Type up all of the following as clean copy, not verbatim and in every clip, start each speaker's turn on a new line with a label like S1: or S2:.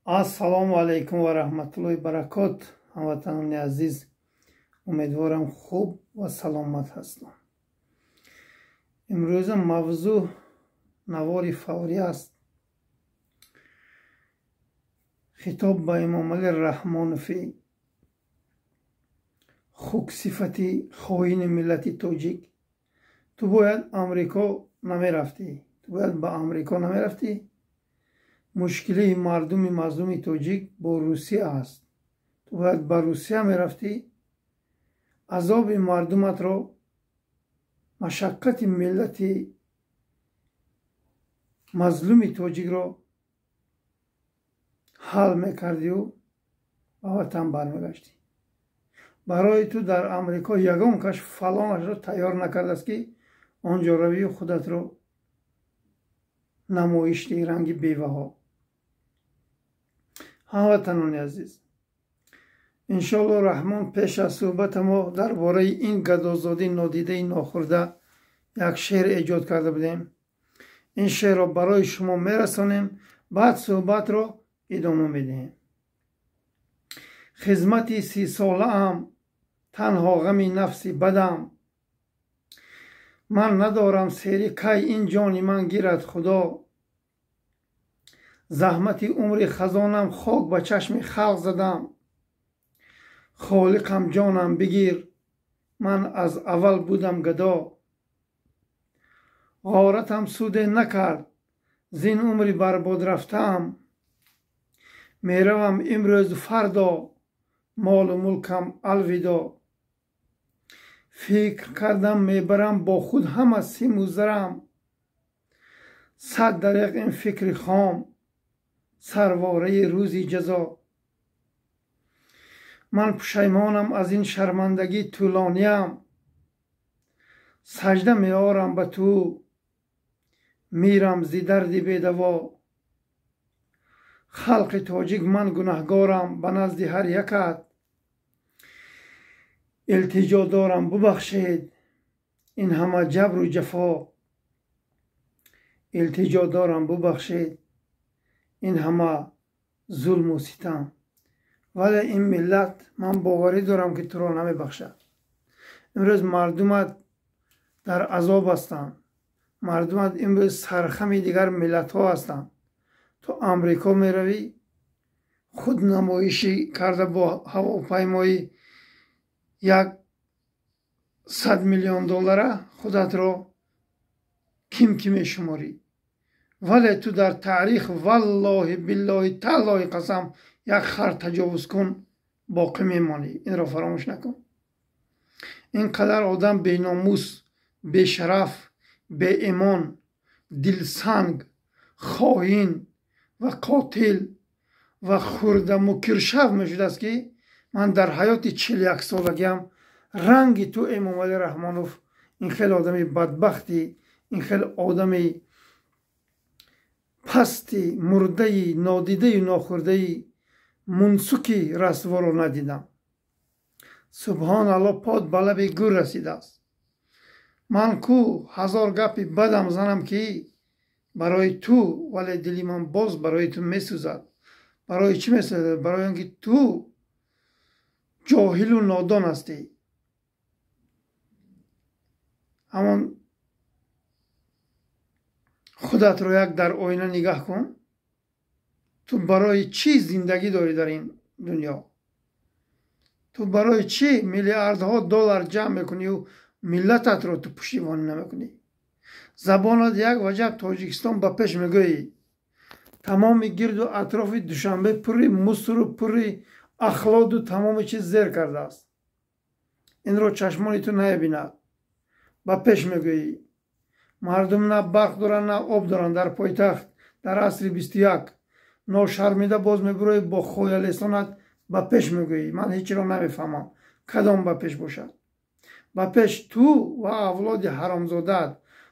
S1: Ассалому алайкум ва раҳматуллоҳи баракот. Ҳамватанони азиз, умедворам хуб ва саломат ҳастам. Имрӯза мавзӯъ навори фаврӣ аст. Хитоб ба Эмомалӣ Раҳмонови хуксифати хоини миллати тоҷик. Ту бояд Амрико намерафтӣ. Ту бояд ба Амрико намерафтӣ. Мушкилии мардуми мазлуми тоҷик бо Русия аст. Ту бояд ба Русия мерафтӣ, азоби мардуматро, машаққати миллати мазлуми тоҷикро ҳал мекардию ба ватан бармегаштӣ. Барои ту дар Амрико ягон кас фалонашро тайёр накардааст, ки он ҷо равию худатро намоиш диҳӣ ранги беваҳо. Ҳамватанони азиз, иншоалло Раҳмон пеш аз суҳбата мо дар бораи ин гадозодии нодидаи нохӯрда як шеър эҷод карда будем. Ин шеърро барои шумо мерасонем, баъд суҳбатро идома медиҳем. Хизмати сисолаам, танҳо ғами нафси бадам. Ман надорам сери кай ин ҷони ман гирад Худо. Заҳмати умри хазонам хок ба чашми халқ задам. Холиқам ҷонам бигир, ман аз аввал будам гадо. Ғоратам суде накард, зин умри барбод рафтаам. Меравам имрӯзу фардо, молу мулкам алвидо. Фикр кардам мебарам бо худ ҳама симу зарам. Сад дареғ ин фикри хом, сарвораи рӯзи ҷазо. Ман пушаймонам аз ин шармандагии тӯлониям. Сажда меорам ба ту, мирам зи дарди бедаво. Халқи тоҷик ман гунаҳгорам ба назди ҳар якат. Илтиҷо дорам бубахшед ин ҳама ҷабру ҷафо. Илтиҷо дорам бубахшед ин ҳама зулму ситам. Вале ин миллат ман боварӣ дорам, ки туро намебахшад. Имрӯз мардумат дар азоб ҳастанд. Мардумат имрӯз сархами дигар миллатҳо ҳастанд. Ту Амрико меравӣ, худ намоишӣ карда бо ҳавопаймои 100 миллион доллара худатро ким ки мешуморӣ. Вале ту дар таърих, валлоҳи биллоҳи таллоҳи қасам, як хар таҷовузкун боқӣ мемонӣ. Инро фаромӯш накун. Ин қадар одам беномус, бешараф, беимон, дилсанг, хоин ва қотил ва хурдамукиршав мешудааст, ки ман дар ҳаёти 41-солагиам ранги ту, Эмомалӣ Раҳмонов, ин хел одами бадбахтӣ, ин хел одами пасти мурдаи нодидаи нохӯрдаи мунсуки расворо надидам. Субҳон Алло, под ба лаби гӯр расидааст. Ман ку ҳазор гапи бадам занам, ки барои ту, вале дили ман боз барои ту месӯзад. Барои чӣ месӯзад? Барои он ки ту ҷоҳилу нодон ҳастӣ. Ҳамон худатро як дар оина нигаҳ кун. Ту барои чӣ зиндагӣ дорӣ дар ин дунё? Ту барои чӣ миллиардҳо доллар ҷамъ мекунию миллататро ту пуштибонӣ намекунӣ? Забонат як ваҷаб Тоҷикистон ба пеш мегӯӣ. Тамоми гирду атрофи Душанбе пурри мусору пурри ахлоду тамоми чиз зер кардааст. Инро чашмони ту намебинад. Ба пеш мегӯӣ. Мардум на барқ доранд, на об доранд дар пойтахт дар асри 21. Ношармида боз мебуроӣ, бо хоялесонат ба пеш мегӯӣ. Ман ҳечиро намефаҳмам, кадом ба пеш бошад. Ба пеш ту ва авлоди ҳаромзодаат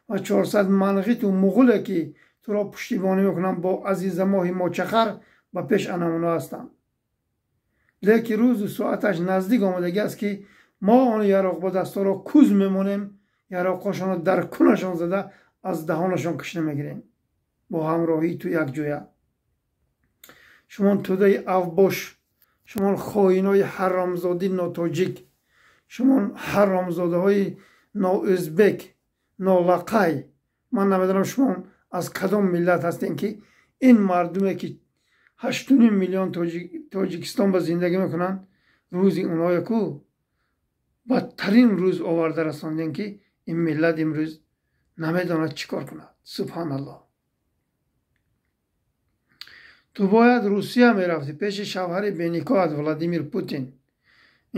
S1: ва 400 манғиту муғуле, ки туро пуштибонӣ мекунанд бо азизамоҳи мочахар, ба пеш анамуно ҳастанд. Лекин рӯзу соаташ наздик омадагӣ аст, ки мо он яроқбадастҳоро куз мемонем, яроқҳошонро дар кунашон зада, аз даҳонашон кишта мегирем бо ҳамроҳии ту якҷоя. Шумон тӯдаи авбош, шумон хоинои ҳаромзодӣ нотоҷик, шумон ҳаромзодаҳои ноӯзбек, нолақай. Ман намедонам, шумон аз кадом миллат ҳастем, ки ин мардуме, ки 8,5 миллион Тоҷикистон ба зиндагӣ мекунанд, рӯзи онҳое ку бадтарин рӯз оварда расондем, ки ин миллат имрӯз намедонад, чӣ кор кунад. Субҳаналлоҳ! Ту бояд Русия мерафтӣ пеши шавҳари беникоҳат Владимир Путин.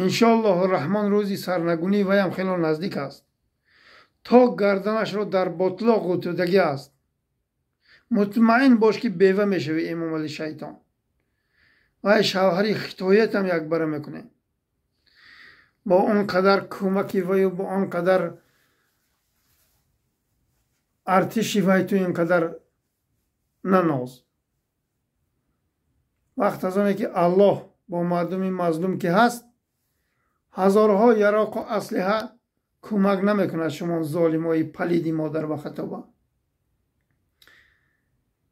S1: Иншоаллоҳу Раҳмон, рӯзи сарнагунии ваям хело наздик аст. То гарданашро дар ботлоқ ғутудагӣ аст. Мутмаин бош, ки бева мешавӣ, Эмомали шайтон. Вай шавҳари хитоятам якбара мекунем. Бо он қадар кӯмаки ваю, бо он қадар артиши вай, ту ин қадар наноз. Вақт аз оне, ки Аллоҳ бо мардуми мазлум ки ҳаст, ҳазорҳо яроқу аслиҳа кӯмак намекунад шумо золимои палиди модар ба хатоба.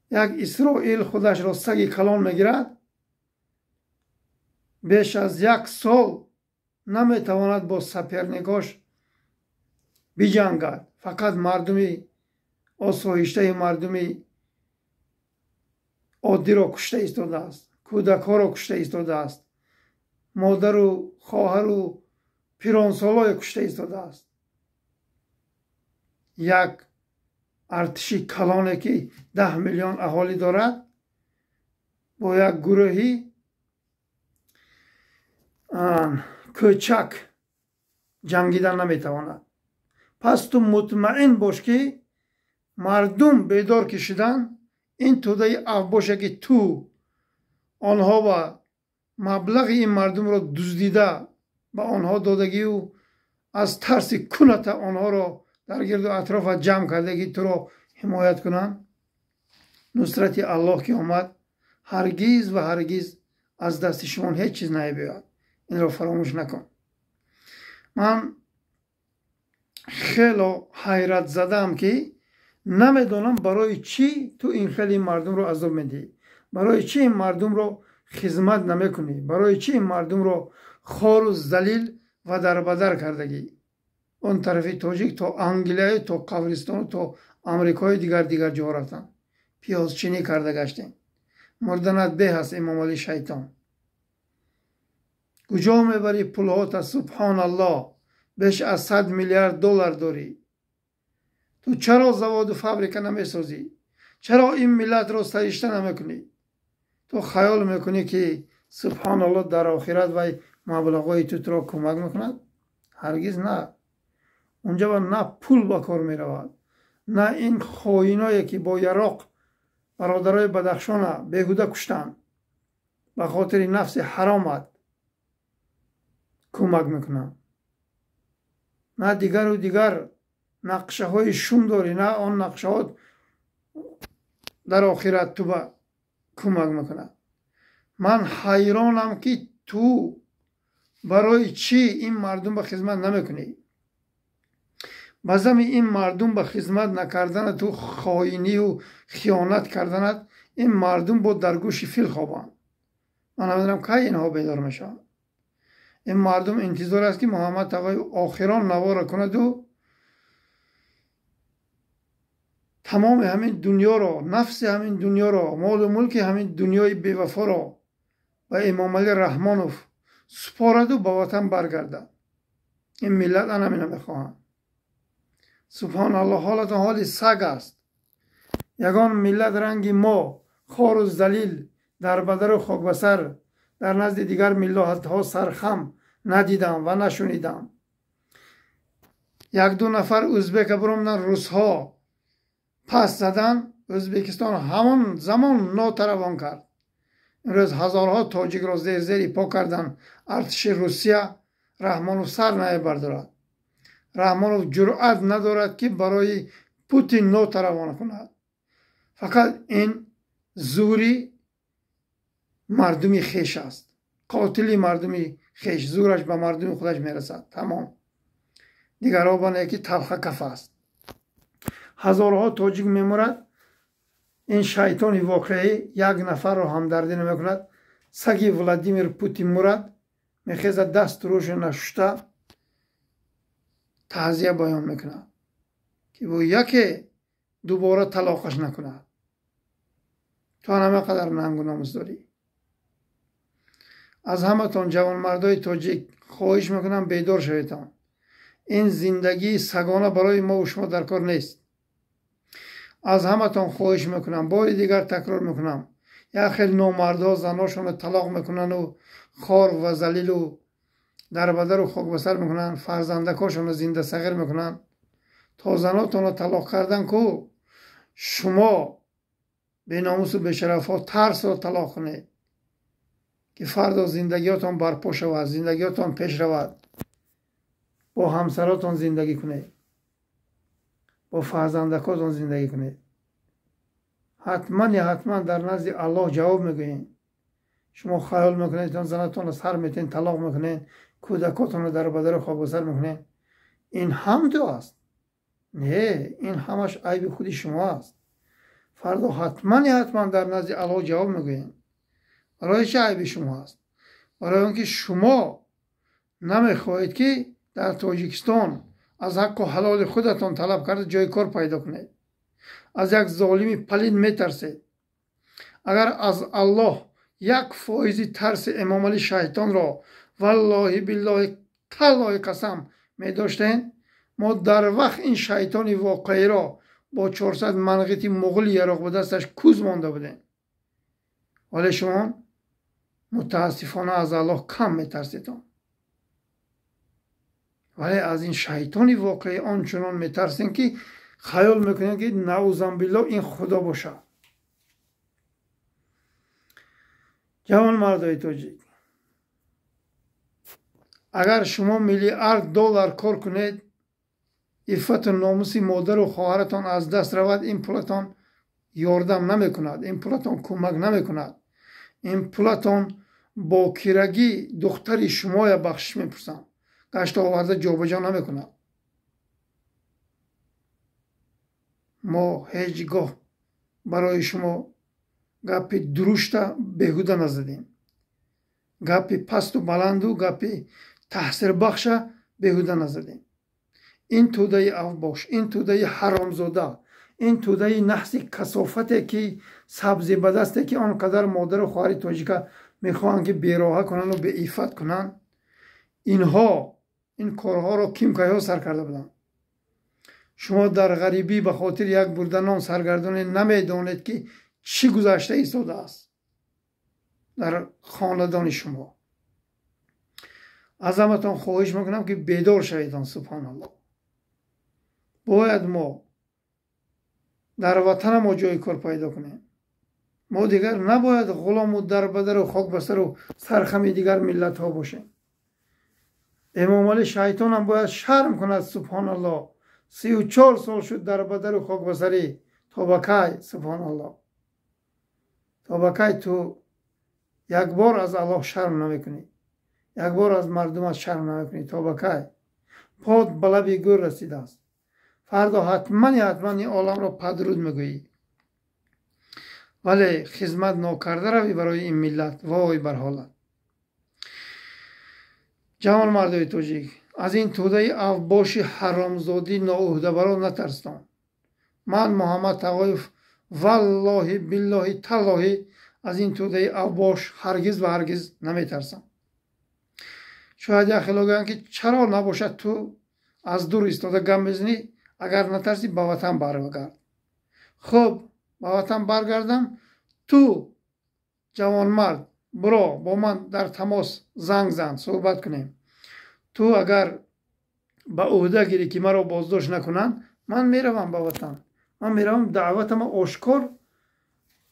S1: Як Исроил худашро саги калон мегирад, беш аз як сол наметавонад бо соперник ош биҷангад. Фақат мардуми осоиштаи, мардуми оддиро кушта истодааст, кӯдакҳоро кушта истодааст, модару хоҳару пиронсолое кушта истодааст. Як артиши калоне, ки 10 миллион аҳолӣ дорад, бо як гурӯҳи кӯчак ҷангидан наметавонад. Пас ту мутмаин бош, ки мардум бедор ки шуданд, ин тӯдаи авбоше, ки ту онҳо ба маблағи ин мардумро дуздида ба онҳо додагию, аз тарси куната онҳоро дар гирду атрофат ҷамъ кардаги, туро ҳимоят кунанд, нусрати Аллоҳ ки омад, ҳаргиз ва ҳаргиз аз дасти шумо ҳеҷ чиз намебиёяд. Инро фаромӯш накун. Ман хело ҳайратзадаам, ки намедонам, барои чӣ ту ин хеле мардумро азоб медиҳӣ, барои чӣ ин мардумро хизмат намекунӣ, барои чӣ ин мардумро хору залил ва дарбадар кардагӣ. Он тарафи тоҷик то Англияю, то қабристону, то Амрикои, дигар дигар ҷо рафтанд, пиёзчинӣ карда гаштем. Мурданат беҳ аст, Эмомалӣ шайтон. Куҷо мебарӣ пулҳота? Субҳоналлоҳ, беш аз 100 миллиард доллар дорӣ. Ту чаро заводу фабрика намесозӣ? Чаро ин миллатро саришта намекунӣ? Ту хаёл мекунӣ, ки, субҳоналлоҳ, дар охират вай маблағҳои ту туро кӯмак мекунад? Ҳаргиз на. Унҷа на пул ба кор меравад, на ин хоиное, ки бо яроқ бародарои Бадахшона беҳуда куштанд, ба хотири нафси ҳаромат кӯмак мекунанд, на дигару дигар нақшаҳои шум дорӣ, на он нақшаҳо дар охират ту ба кӯмак мекунад. Ман ҳайронам, ки ту барои чӣ ин мардум ба хизмат намекунӣ. Ба зами ин мардум ба хизмат накарданату, хоинию хиёнат карданат, ин мардум бо дар гӯши фил хобанд. Ман намедонам, кай инҳо бедор мешаванд. Ин мардум интизор аст, ки Муҳаммад Тағоев охирон навора кунаду тамоми ҳамин дунёро, нафси ҳамин дунёро, молу мулки ҳамин дунёи бевафоро ба Эмомалӣ Раҳмонов супораду ба ватан баргардад. Ин миллат анамина мехоҳанд. Субҳоналлоҳ, ҳолатон ҳоли саг аст. Ягон миллат ранги мо хору залил, дарбадару хокбасар, дар назди дигар миллатҳо сархам надидам ва нашунидам. Якду нафар узбека биромдан, русҳо пас задан, Ӯзбекистон ҳамон замон нотаравон кард. Имрӯз ҳазорҳо тоҷикро зерзери по кардан артиши Русия. Раҳмонов сар намебардорад. Раҳмонов ҷуръат надорад, ки барои Путин нотаравон кунад. Фақат ин зури мардуми хеш аст. Қотили мардуми хеш зураш ба мардуми худаш мерасад, тамом. Дигарҳо бане, ки талха каф аст. Ҳазорҳо тоҷик мемурад. Ин шайтони воқеӣ як нафарро ҳамдардӣ намекунад. Саги Владимир Путин мурад, мехезад, дасту рӯшо нашушта таъзия баён мекунад, ки бо яке дубора талоқаш накунад. Ту ҳама қадар нангу номус дорӣ. Аз ҳаматон ҷавонмардои тоҷик хоҳиш мекунам, бедор шаведтон. Ин зиндагии сагона барои мову шумо дар кор нест. Аз ҳаматон хоҳиш мекунам, бори дигар такрор мекунам, як хел номардҳо заношонро талоқ мекунанду хор ва залилу дарбадару хокбасар мекунанд, фарзандакошонро зиндасағир мекунанд. То занотонро талоқ кардан ку шумо беномусу бешарафҳо тарсро талоқ кунед, ки фардо зиндагиётон барпо шавад, зиндагиётон пеш равад. Бо ҳамсаротон зиндагӣ кунед, бо фарзандакотон зиндагӣ кунед. Ҳатман я ҳатман дар назди Аллоҳ ҷавоб мегӯед. Шумо хаёл мекунед, занатонро сар метен, талоқ мекунед, кӯдакотонро дар бадару хокбасар мекунед. Ин ҳам ту аст? Не, ин ҳамаш айби худи шумо аст. Фардо ҳатман я ҳатман дар назди Аллоҳ ҷавоб мегӯед. Барои чӣ айби шумо аст? Барои он ки шумо намехоҳед, ки дар Тоҷикистон аз ҳаққу ҳалоли худатон талаб карда ҷои кор пайдо кунед. Аз як золими палид метарсед. Агар аз Аллоҳ 1% тарси Эмомалӣ шайтонро валлоҳи биллоҳи таллоҳи қасам медоштем, мо дар вақт ин шайтони воқеиро бо 400 манғити муғули яроқ ба дасташ кӯз монда будем. Вале шумо мутаассифона аз Аллоҳ кам метарседон. Вале аз ин шайтони воқеӣ ончунон метарсем, ки хаёл мекунем, ки наузамбилло ин худо бошад. Ҷавонмардои тоҷик, агар шумо миллиард доллар кор кунед, иффату номуси модару хоҳаратон аз даст равад, ин пулатон ёрдам намекунад, ин пулатон кӯмак намекунад, ин пулатон бокирагӣ духтари шумоя бахшиш мепурсам, гашта оварда ҷобаҷо намекунад. Мо ҳеҷ гоҳ барои шумо гапи дурушта беҳуда назадем, гапи пасту баланду гапи таҳсирбахша беҳуда назадем. Ин тӯдаи авбош, ин тӯдаи ҳаромзода, ин тӯдаи наҳси касофате, ки сабзи ба дасте, ки он қадар модару хоҳари тоҷика мехоҳанд, ки бероҳа кунанду беиффат кунанд, инҳо ин корҳоро ким кайҳо сар карда буданд. Шумо дар ғарибӣ ба хотири як бурда нон саргардоне намедонед, ки чӣ гузашта истодааст дар хонадони шумо. Аз ҳаматон хоҳиш мекунам, ки бедор шаведон. Субҳоналлоҳ. Бояд мо дар ватана мо ҷои кор пайдо кунем. Мо дигар набояд ғулому дарбадару хокбасару сархами дигар миллатҳо бошем. Эмомалӣ шайтонам бояд шарм кунад. Субҳоналлоҳ. 34 сол шуд дарбадару хокбасарӣ. То ба кай? Субҳоналлоҳ. То ба кай ту як бор аз Аллоҳ шарм намекунӣ, як бор аз мардумат шарм намекунӣ? То ба кай? Под ба лаби гӯр расидааст. Фардо ҳатман ҳатман ин оламро падруд мегӯӣ. Вале хизмат нокарда равӣ барои ин миллат, вой бар ҳолат. Ҷавонмардои тоҷик, аз ин тӯдаи авбоши ҳаромзодӣ ноуҳдабаро натарстон. Ман Муҳаммад Тағоев валлоҳи биллоҳи таллоҳи аз ин тӯдаи авбош ҳаргиз ва ҳаргиз наметарсам. Шояд як хело гӯянд, ки чаро набошад ту аз дур истода гап мезанӣ, агар натарсӣ ба ватан баргард. Хуб, ба ватан баргардам, ту ҷавонмард буро бо ман дар тамос занг зан, суҳбат кунем. Ту агар ба ӯҳда гирӣ, ки маро боздошт накунанд, ман меравам ба ватан. Ман меравам, даъватама ошкор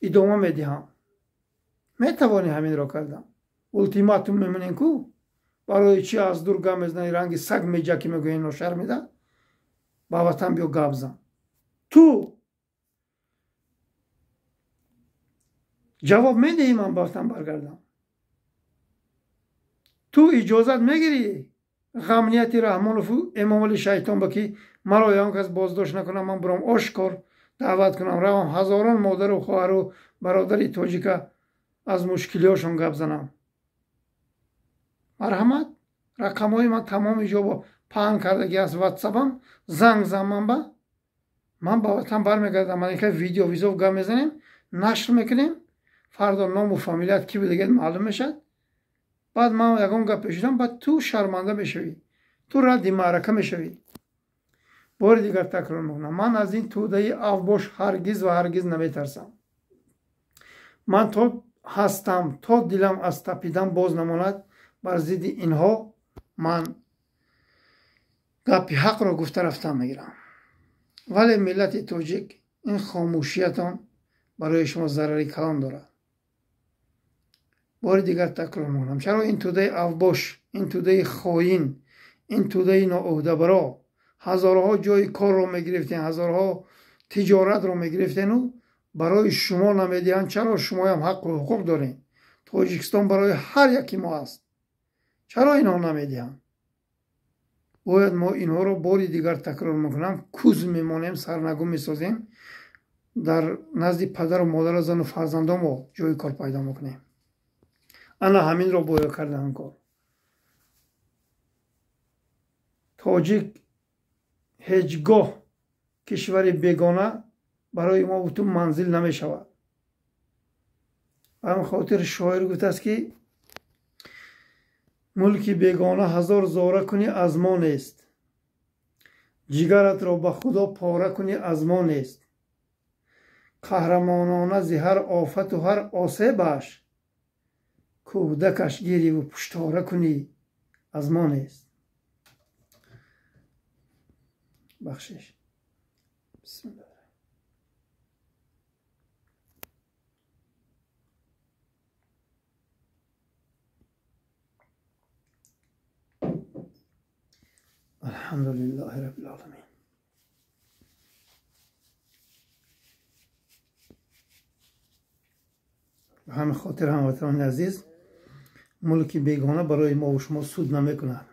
S1: идома медиҳам. Метавонӣ ҳаминро кардан. Ултиматум мемонем ку? Барои чӣ аз дур гап мезанӣ, ранги саг меҷакӣ мегӯӣ, ношар меда? Ба ватан биё гап зан. Ту ҷавоб медиҳӣ, ман ба ватан баргардам? Ту иҷозат мегирӣ ғамнияти Раҳмонову Эмомалӣ шайтон ба ки маро ягон кас боздошт накунам, ман бурам ошкор даъват кунам, равам ҳазорон модару хоҳару бародари тоҷика аз мушкилиҳошон гап занам. Марҳамат, рақамҳои ман тамоми ҷо паҳн кардаги аст, ватсапам, занг зан ман ба ман ба ватан бармегардам. Ман инка видео визов гап мезанем, нашр мекунем, фардо ному фамилият ки будагед маълум мешавад. Баъд ман ягон гап пешидам, баъд ту шарманда мешавӣ, ту радди маърака мешавӣ. Бори дигар такрор мекунам, ман аз ин тӯдаи авбош ҳаргиз ва ҳаргиз наметарсам. Ман то ҳастам, то дилам аз тапидан боз намонад, бар зидди инҳо ман гапи ҳақро гуфта рафтан мегирам. Вале миллати тоҷик, ин хомӯшиятон барои шумо зарари калон дорад. Бори дигар такрор мекунам, чаро ин тӯдаи авбош, ин тӯдаи хоин, ин тӯдаи ноуҳдабаро ҳазорҳо ҷои корро мегирифтен, ҳазорҳо тиҷоратро мегирифтену барои шумо намедиҳанд? Чаро шумоям ҳаққу ҳуқуқ доред? Тоҷикистон барои ҳар яки мо аст. Чаро инҳо намедиҳанд? Бояд мо инҳоро, бори дигар такрор мекунам, куз мемонем, сарнагун месозем, дар назди падару модару зану фарзандомо ҷои кор пайдо мекунем. Ана ҳаминро бояд кардан кор. Тоҷик ҳеҷ гоҳ кишвари бегона барои мо бутун манзил намешавад. Ба ҳамин хотир шоир гуфтааст, ки мулки бегона ҳазор зора кунӣ аз мо нест, ҷигаратро ба худо пора кунӣ аз мо нест, қаҳрамонона зи ҳар офату ҳар осебаш кӯдакаш гириву пуштора кунӣ аз мо нест. Бахшиш. Бисмиллаҳ. Алҳамдулиллаҳи раббил оламин. Ба ҳамин хотир, ҳамватанони азиз, мулки бегона барои мо ва шумо суд намекунад.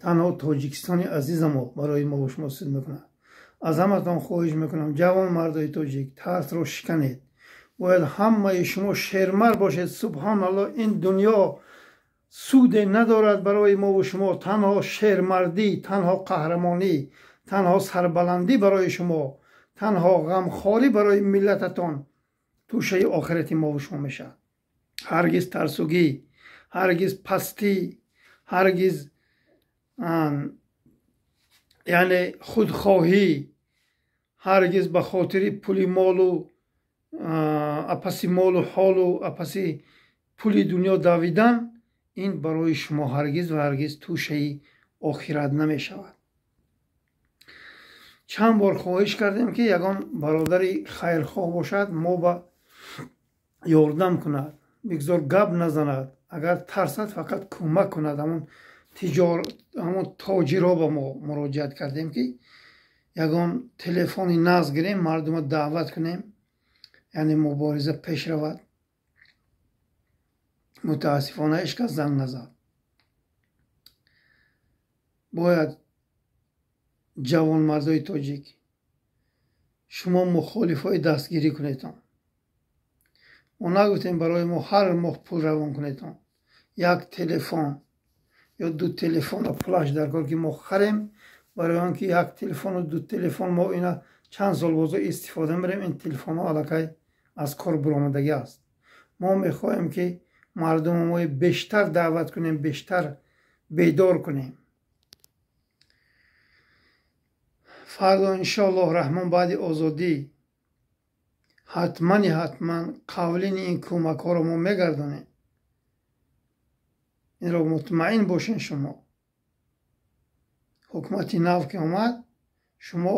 S1: Танҳо Тоҷикистони азизамо барои мо ва шумо суд мекунад. Аз ҳаматон хоҳиш мекунам, ҷавон мардои тоҷик, тарсро шиканед. Бояд ҳамаи шумо шермар бошед. Субҳоналлоҳ, ин дунё суде надорад барои мо ва шумо. Танҳо шермардӣ, танҳо қаҳрамонӣ, танҳо сарбаландӣ барои шумо, танҳо ғамхорӣ барои миллататон тӯшаи охирати мо ва шумо мешавад. Ҳаргиз тарсугӣ, ҳаргиз пастӣ, ҳаргиз яъне худхоҳӣ, ҳаргиз ба хотири пули молу апаси молу ҳолу апаси пули дунё давидан, ин барои шумо ҳаргиз ва ҳаргиз тӯшаи охират намешавад. Чанд бор хоҳиш кардем, ки ягон бародари хайрхоҳ бошад, мо ба ёрдам кунад, бигзор гап назанад, агар тарсад фақат кӯмак кунад. Ҳамон тиҷор, ҳамон тоҷиро ба мо муроҷиат кардем, ки ягон телефони наз гирем, мардума даъват кунем, яъне мубориза пеш равад. Мутаассифона ҳеҷ кас занг назад. Бояд ҷавонмардои тоҷик, шумо мухолифҳои дастгирӣ кунедон. Мо нагуфтем барои мо ҳар моҳ пул равон кунедон. Як телефон ё ду телефона пулаш дар кор, ки мо харем, барои он ки як телефону ду телефон мо ина чанд сол бозо истифода мебарем, ин телефонҳо аллакай аз кор буромадагӣ аст. Мо мехоҳем, ки мардумо мо бештар даъват кунем, бештар бедор кунем. Фардо иншоаллоҳ раҳмон баъди озодӣ ҳатмани ҳатман қавлини ин кӯмакҳоро мо мегардонем. Инро мутмаин бошен шумо. Ҳукумати нав ки омад, шумо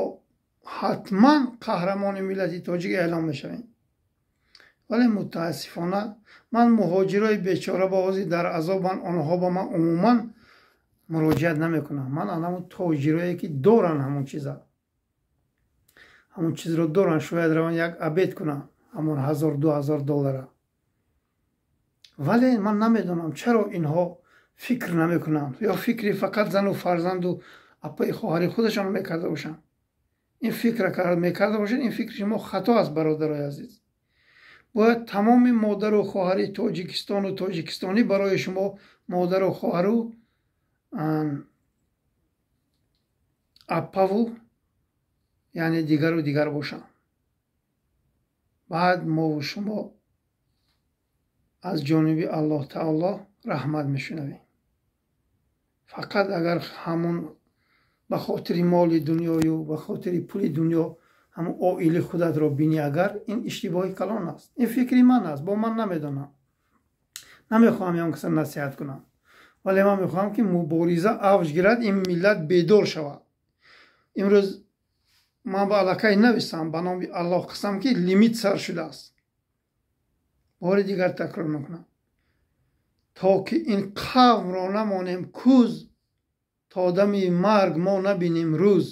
S1: ҳатман қаҳрамони миллати тоҷик эълон мешавед. Вале мутаассифона ман муҳоҷирои бечора ба ҳозир дар азобанд, онҳо ба ман умуман муроҷиат намекунам. Ман ҳамон тоҷирое ки доранд ҳамон чиза, ҳамон чизро доранд, шояд раванд як обед кунанд, ҳамон 1000-2000 доллара. Вале ман намедонам чаро инҳо фикр намекунанд, ё фикри фақат зану фарзанду апаи хоҳари худашон мекарда бошанд. Ин фикра мекарда бошед, ин фикри шумо хато аст, бародарои азиз. Бояд тамоми модару хоҳари тоҷикистону тоҷикистонӣ барои шумо модару хоҳару аппаву яъне дигару дигар бошанд. Баъд мову шумо аз ҷониби Аллоҳ таоло раҳмат мешунавем. Фақат агар ҳамун ба хотири моли дунёю ба хотири пули дунё ҳамун оили худатро бинӣ, агар ин иштибоҳи калон аст. Ин фикри ман аст, бо ман намедонам, намехоҳам ягон каса насиҳат кунам, вале ман мехоҳам ки мубориза авҷ гирад, ин миллат бедор шавад. Имрӯз ман ба аллакай нависам, ба номи Аллоҳ қасам, ки лимит сар шудааст. Бори дигар такрор мекунам, то ки ин қавмро намонем кӯз, то дами марг мо набинем рӯз,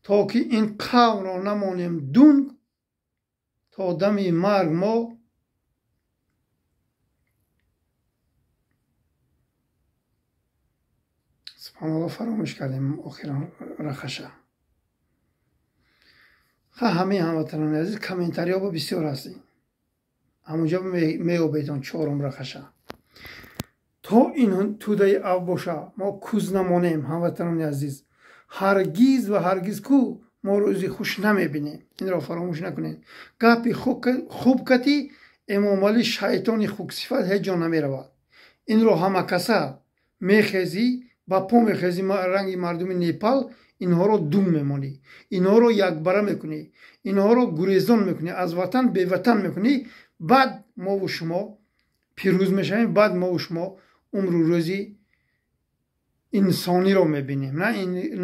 S1: то ки ин қавмро намонем дунг, то дами марг мо субҳаналлоҳ фаромӯш кардем охиран рахаша. Ҳамин ҳамватанони азиз, комментариҳо бо бисёр ҳастем, ҳамунҷо меёбедон чорум рахаша. То ин тӯдаи ав боша мо кӯз намонем, ҳамватанони азиз, ҳаргиз ва ҳаргиз ку мо рӯзи хуш намебинем. Инро фаромӯш накунед. Гапи хуб кати Эмомалӣ шайтони хуксифат ҳеҷ ҷо намеравад. Инро ҳама каса мехезӣ, ба по мехезӣ, ранги мардуми Непал инҳоро дум мемонӣ, инҳоро якбара мекунӣ, инҳоро гурезон мекунӣ, аз ватан беватан мекунӣ. Баъд мову шумо пирӯз мешавем, баъд мову шумо умру рӯзи инсониро мебинем.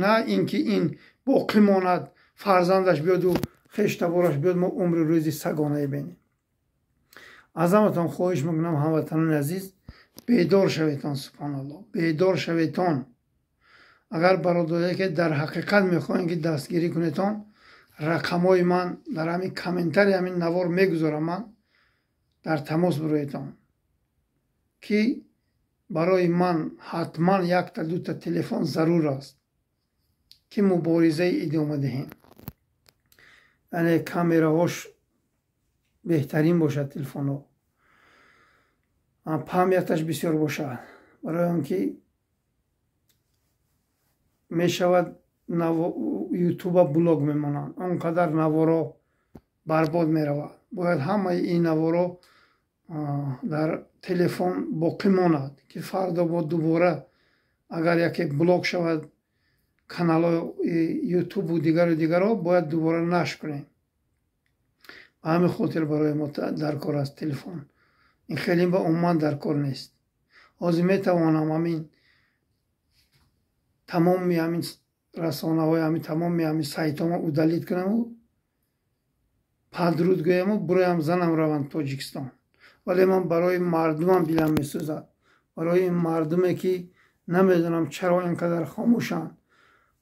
S1: На ин ки ин боқӣ монад, фарзандаш биёду хештабораш биёд, мо умру рӯзи сагона бинем. Аз ҳаматон хоҳиш мекунам, ҳамватанони азиз, бедор шаветон, субҳаналлоҳ, бедор шаветон. Агар бародаре ки дар ҳақиқат мехоҳем ки дастгирӣ кунетон, рақамҳои ман дар ҳамин комментари ҳамин навор мегузорам, ман дар тамос бироедон, ки барои ман ҳатман якта дута телефон зарур аст, ки муборизаи идома диҳем. Яъне камераҳош беҳтарин бошад, телефонҳо памяташ бисёр бошад, барои он ки мешавад ютуба блог мемонанд, он қадар наворо барбод меравад. Бояд ҳамаи ин наворо дар телефон боқӣ монад, ки фардо бо дубора агар яке блог шавад каналҳои ютубу дигару дигарро бояд дубора нашр кунем. Ба ҳамин хотир барои мо дар кор аст телефон. Ин хеле ба умуман дар кор нест. Ҳозир метавонам ҳамин тамоми ҳамин расонаҳои ҳамин тамоми ҳамин сайтҳома удалит кунаму падруд гӯяму буроям занам раванд Тоҷикистон. Вале ман барои мардумам дилам месӯзад, барои мардуме ки намедонам чаро ин қадар хомӯшанд.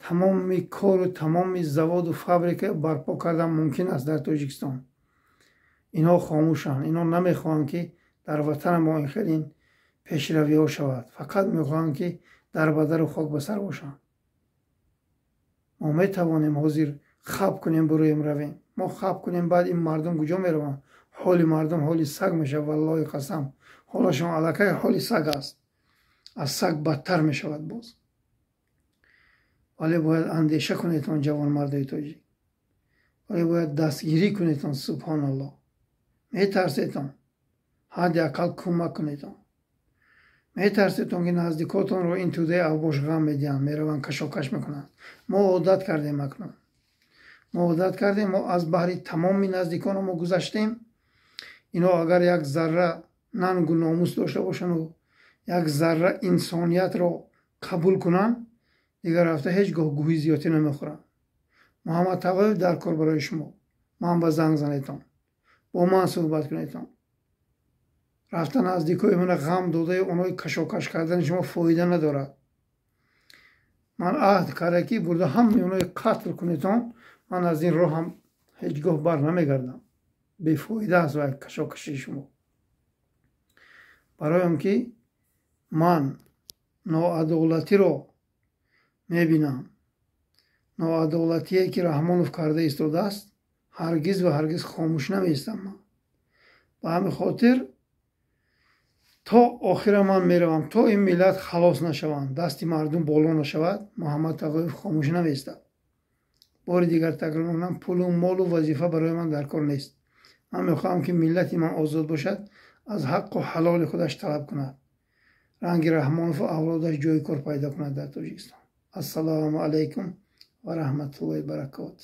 S1: Тамоми кору тамоми заводу фабрика барпо кардан мумкин аст дар Тоҷикистон. Инҳо хомӯшанд, инҳо намехоҳанд ки дар ватани мо ин хел ин пешравиҳо шавад, фақат мехоҳанд ки дар бадару хок ба сар бошанд. Мо метавонем ҳозир хаб кунем, буроем равем. Мо хаб кунем, баъд ин мардум куҷо мераванд? Ҳоли мардум ҳоли саг мешавад, валлоҳи қасам. Ҳолашон аллакай ҳоли саг аст, аз саг бадтар мешавад боз. Вале бояд андеша кунедон, ҷавонмардои тоҷик, вале бояд дастгирӣ кунедон, субҳоналлоҳ. Метарседон, ҳадди ақал кӯмак кунедон. Метарседон ки наздикотонро ин тӯдаи авбош ғам медиҳанд, мераванд кашокаш мекунанд. Мо одат кардем акнун, мо одат кардем, мо аз баҳри тамоми наздиконо мо гузаштем. Инҳо агар як зарра нангу номус дошта бошанду як зарра инсониятро қабул кунанд, дигар рафта ҳеҷ гоҳ гӯҳи зиёдӣ намехӯранд. Муҳаммад Тағоев дар кор барои шумо, ман ба занг занедон, бо ман суҳбат кунедон. Рафта наздикои мана ғам додаи онҳои кашокаш кардани шумо фоида надорад. Ман аҳд карда ки бурда ҳамаи онҳои қатл кунедон, ман аз ин роҳам ҳеҷ гоҳ бар намегардам. Бефоида аст вай кашокашии шумо. Барои он ки ман ноадолатиро мебинам, Ноадолатие, ки Раҳмонов карда истодааст, ҳаргиз ва ҳаргиз хомӯш намеистам ман. Ба ҳамин хотир то охира ман меравам, то ин миллат халос нашаванд, дасти мардум боло нашавад, Муҳаммад Тағоев хомӯш намеистад. Бори дигар такрор мекунам, пулу молу вазифа барои ман дар кор нест. Ман мехоҳам, ки миллати ман озод бошад, аз ҳаққу ҳалоли худаш талаб кунад, ранги Раҳмонову авлодаш ҷои кор пайдо кунад дар Тоҷикистон. Ассалому алайкум ва раҳматуллоҳи баракот.